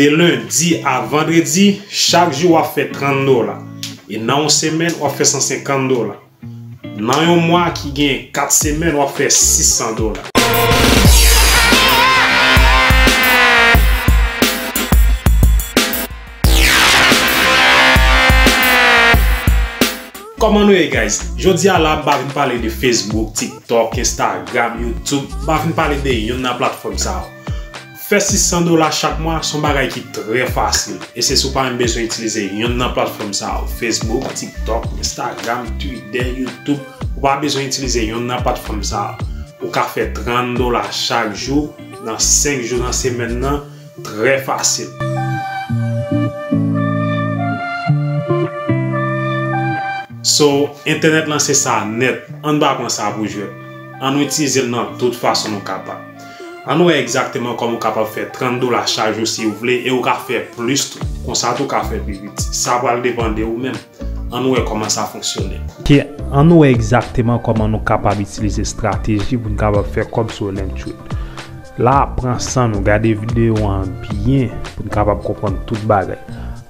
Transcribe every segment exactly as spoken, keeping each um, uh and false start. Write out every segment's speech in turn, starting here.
De lendi a vandredi, chak jou w ap fè trant dola. E nan yon semèn, w ap fè san senkant dola. Nan yon mwa ki gen kat semèn, w ap fè sis san dola. Kòman nou ye, guys? Jodi a la, m pa vin pale de Facebook, TikTok, Instagram, YouTube. M pa vin pale de youn nan platfòm sa yo. Fè sis san dola chak mwa, se yon bagay ki trè fasil. E se si w pa menm bezwen itilize youn nan platfòm sa yo. Facebook, TikTok, Instagram, Twitter, YouTube. Ou pa bezwen itilize youn nan platfòm sa yo. Ou ka fè trant dola chak jou, nan senk jou nan semèn nan, trè fasil. So, entènèt lan se sa nèt, ann pa pran sa pou jwèt. Ann nou itilize l nan tout fason nou kapab. Ann nou wè egzakteman kòman w kapab fè trant dola chak jou si w vle e w ka fè plis tou. Konsa tou w ka fè pi piti. Sa pral depann de ou menm. Ann nou wè kòman sa fonksyone. Ok, ann nou wè egzakteman kòman nou kapab itilize estrateji pou n kapab fè kòb sou Olymp Trade. La, pran san nou, gade videyo an byen pou n kapab konprann tout bagay.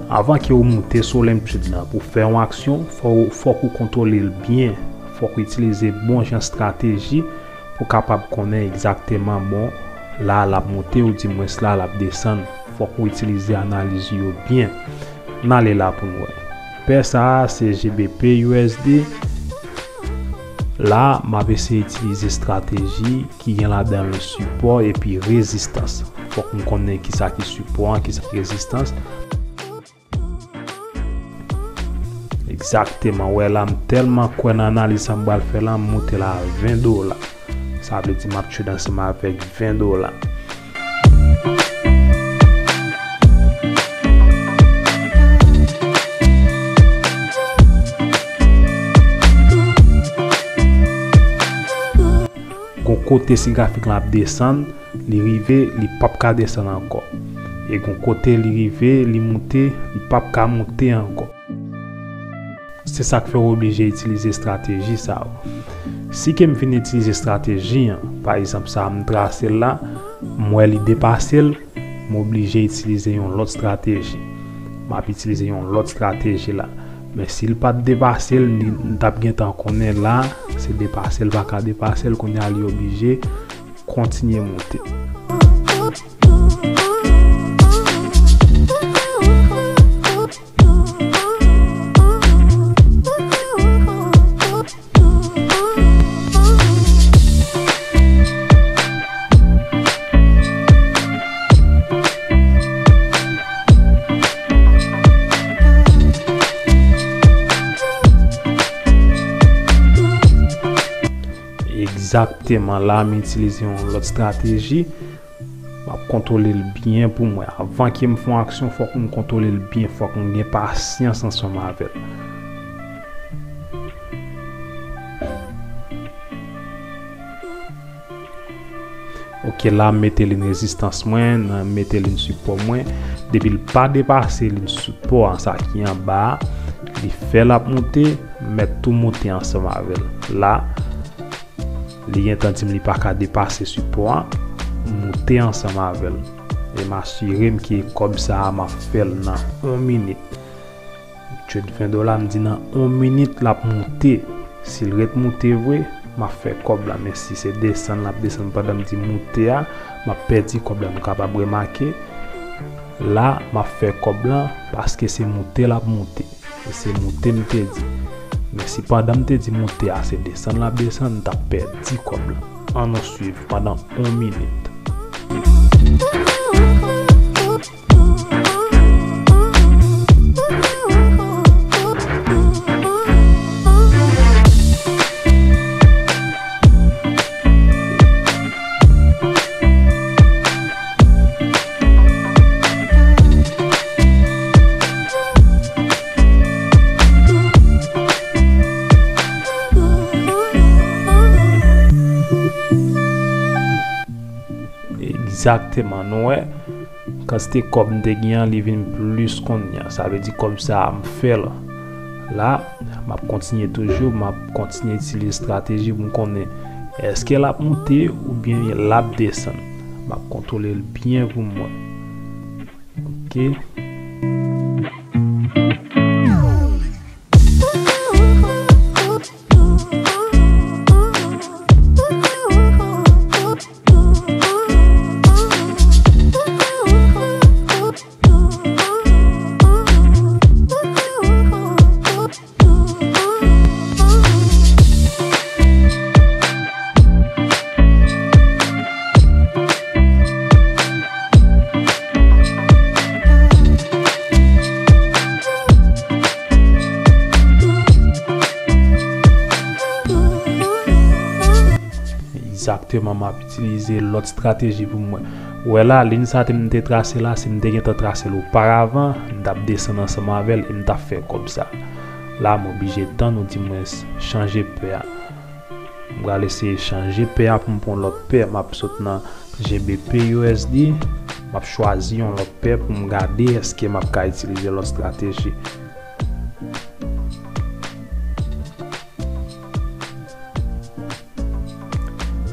Avan ke w moute sou Olymp Trade lan pou fè yon aksyon, fò, fòk ou kontwole l byen, fòk ou itilize bon jan estrateji pou w kapab konnen egzakteman, bon, la l ap moute oudimwens la l ap desann. Fòk ou itilize analiz yo byen. N ale la pou n wè. Pè sa a se G B P U S D. La, m ap eseye itilize estrateji ki gen ladan l sipò epi rezistans. Fòk m konnen kisa ki sipò an, kisa ki rezistans. Egzakteman, wè la, m tèlman kwè nan analiz sa m pral fè la, m moute la a ven dola. Sa vle di m ap trade ansanm avèk ven dola. Gon kote si grafik lan ap desann, li rive, li p ap ka desann ankò. E gon kote li rive, li moute, li p ap ka moute ankò. Se sa k fè w oblije itilize estrateji sa yo. Si ke m fin itilize estrateji an, pa egzanp sa a m trase l la, m wè li depase l, m oblije itilize yon lòt estrateji. M ap itilize yon lòt estrateji la. Men si l pa t depase l, li, m t ap gentan konnen la, se depase l pa ka depase l, kounye a li oblije kontinye moute. Egzakteman, la m itilize yon lòt estrateji. M ap kontwole l byen pou mwen. Avan ke m fè yon aksyon, fòk m kontwole l byen, fòk m gen pasyans ansanm avè l. Ok, la m mete li nan rezistans mwen, nan mete li nan sipò mwen. Depi l pa depase li nan sipò an, sa ki anba a, li fè l ap moute, m mèt tou moute ansanm avè l. La, li gentan di m li pa ka depase sipò a, m moute ansanm avè l. E m asire m ke kòb sa a m ap fè l nan yon minit. Trade ven dola, m di nan yon minit l ap moute. Si l ret moute vre, m ap fè kòb la. Men si se desann l ap desann pandan m di moute a, m ap pèdi kòb la. Nou kapab remake, la, m ap fè kòb la paske se moute l ap moute. E se moute m te di. Men si pandan m te di moute a se desann l ap desann, m t ap pèdi kòb la. Ann nou swiv pandan yon minit. Egzakteman, nou wè, kantite kòb m te gen an, li vin plis kounye a. Sa vle di kòb sa a, m fè l. La, m ap kontinye toujou, m ap kontinye itilize estrateji pou m konnen èske l ap moute oubyen l ap desann. M ap kontwole l byen pou m wè. Ok. Egzakteman, m ap itilize lòt estrateji pou mwen. Ou wè la, liy sa te m te trase la, si m te gentan trase l oparavan, m t ap desann ansanm avè l e m t ap fè kòb sa. La, m oblije tann ou di mwen chanje pè a. M pral eseye chanje pè a pou m pran lòt pè. M ap sot nan G B P U S D. M ap chwazi yon lòt pè pou m gade èske m ap ka itilize lòt estrateji.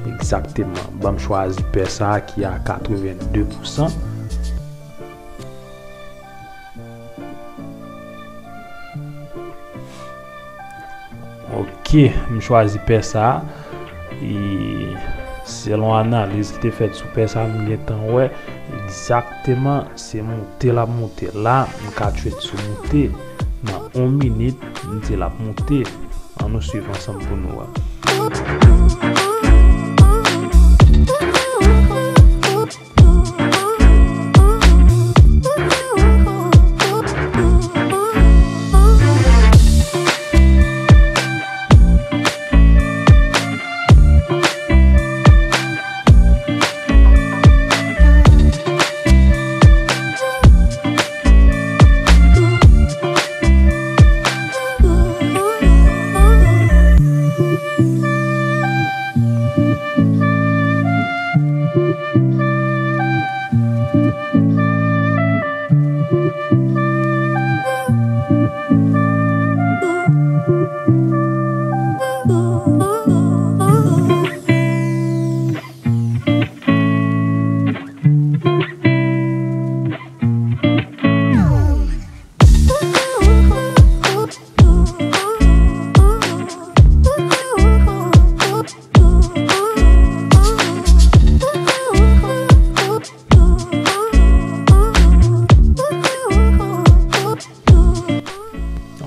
Egzakteman. Ban m chwazi pè sa a ki a katrevenndde pousan. Ok, m chwazi pè sa a. E selon analiz ki te fèt sou pè sa a, m gentan wè egzakteman se monte l ap monte. La, m ka trade sou monte. Nan yon minit, m di l ap monte. Ann nou swiv ansanm pou nou wè.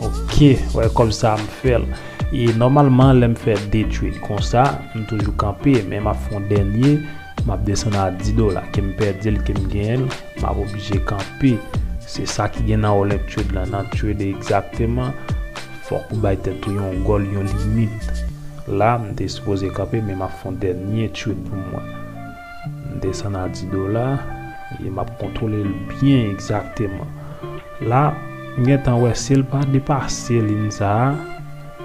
Ok, wè kòb sa m fè l. E nòmalman, lè m fè de trade konsa, m toujou kanpe, men m ap fè yon dènye, m ap desann a dis dola. Ke m pèdi l, ke m genyen l, m ap oblije kanpe. Se sa ki gen nan All In Trade la, nan trade egzakteman. Fòk ou bay tèt ou yon gòl, yon limit. La, m te sipoze kanpe, men m ap fè yon dènye trade pou mwen. M desann a dis dola, e m ap kontwole l byen egzakteman. La, m gentan wè si l pa depase liy sa a,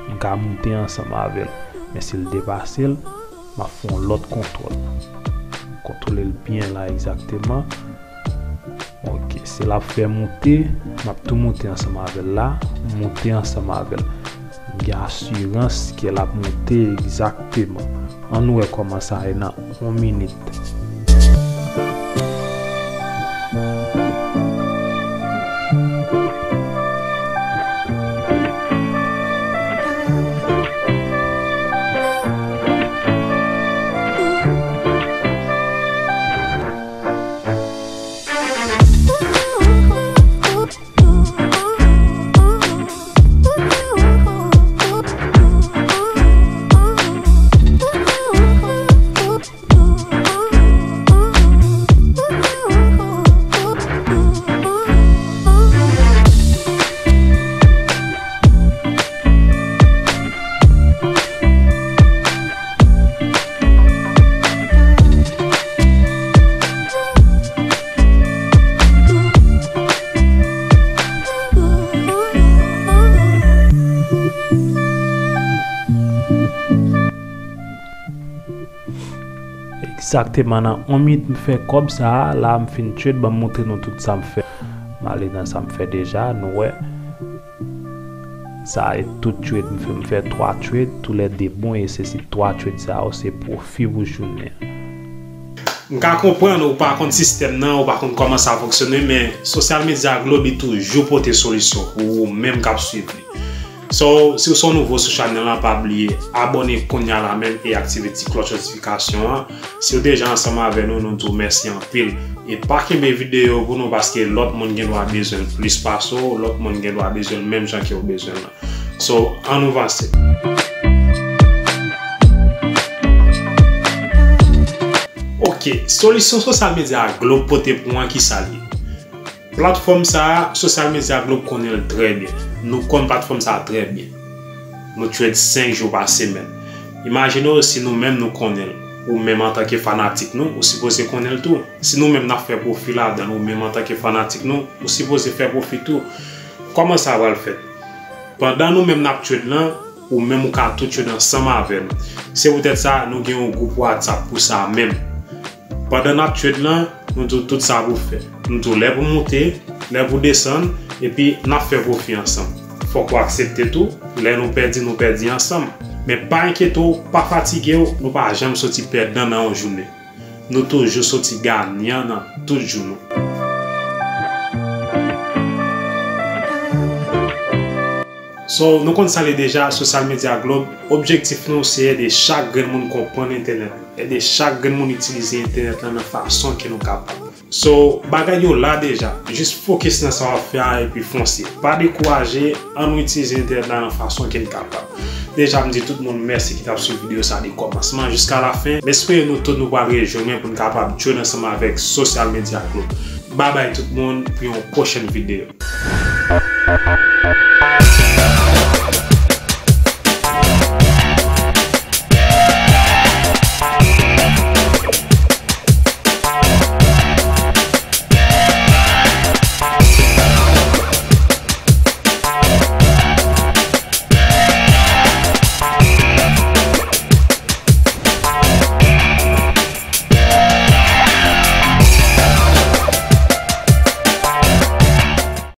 m ka moute ansanm avè l. Men si l depase l, m ap fè yon lòt kontwòl. Kontwole l byen la egzakteman. Ok, si l ap fè moute, m ap tou moute ansanm avè l la, moute ansanm avè l. M gen asirans ke l ap moute egzakteman. Ann wè kòman sa ye nan yon minit. Egzakteman, nan yon minit m fè kòb sa a, la m fin trade, ban m montre nou tout sa m fè. M ale nan sa m fè deja, nou wè. Sa e tout trade m fè, m fè twa trade, toulède bon, e se si twa trade sa yo, se pwofi pou jounen an. M ka konprann ou pa konn sistèm nan, ou pa konn kòman sa fonksyone, men sosyal medya Globe li toujou pote solisyon pou ou menm k ap swiv li. So, si w se yon nouvo sou chanèl lan, pa bliye abòne kounye a la menm e aktive ti klòch notifikasyon an. Si w deja ansanm avè nou, nou di w mèsi anpil. E pa kenbe videyo pou nou paske lòt moun gen dwa bezwen l plis pase w, lòt moun gen dwa bezwen l menm jan ke w bezwen l lan. So, ann nou vanse. Ok, solisyon sosyal medya Globe pote pou mwen ki sa l ye? Platfòm sa a, sosyal medya Globe konnen l trè byen. Nou konn platfòm sa a trè byen. Nou trade senk jou pa semèn. Imajine w si nou menm nou konnen l. Ou menm antanke fanatik nou, ou sipoze konnen l tou. Si nou menm n ap fè pwofi ladan l, ou menm antanke fanatik nou, ou sipoze fè pwofi tou. Kòman sa pral fèt? Pandan nou menm n ap trade lan, ou menm ou ka tou trade ansanm avè nou. Se poutèt sa, nou gen yon gwoup WhatsApp pou sa menm. Pandan n ap trade lan, nou di w tout sa pou fè. Nou di w lè pou moute, lè pou desann, epi n ap fè pwofi ansanm. Fòk ou aksepte tou, lè nou pèdi, nou pèdi ansanm. Men pa enkyete w, pa fatige w, nou pa janm soti pèdan nan yon jounen. Nou toujou soti ganyan nan tout jou nou. So, nou konn sa l ye deja, Sosyal Medya Globe, objektif nou se ede chak grenn moun konprann entènèt, ede chak grenn moun itilize entènèt lan nan fason ke nou kapab. So, bagay yo la deja, jis fokis nan sa w ap fè a epi fonse. Pa dekouraje, ann nou itilize entènèt la nan fason ke n kapab. Deja, m di tout moun mèsi ki t ap swiv videyo sa a de kòmansman jiska lafen. M espere nou tout nou pral rejwenn mwen pou n kapab join ansanm avèk Sosyal Medya Globe. Babay tout moun, pou yon pwochèn videyo.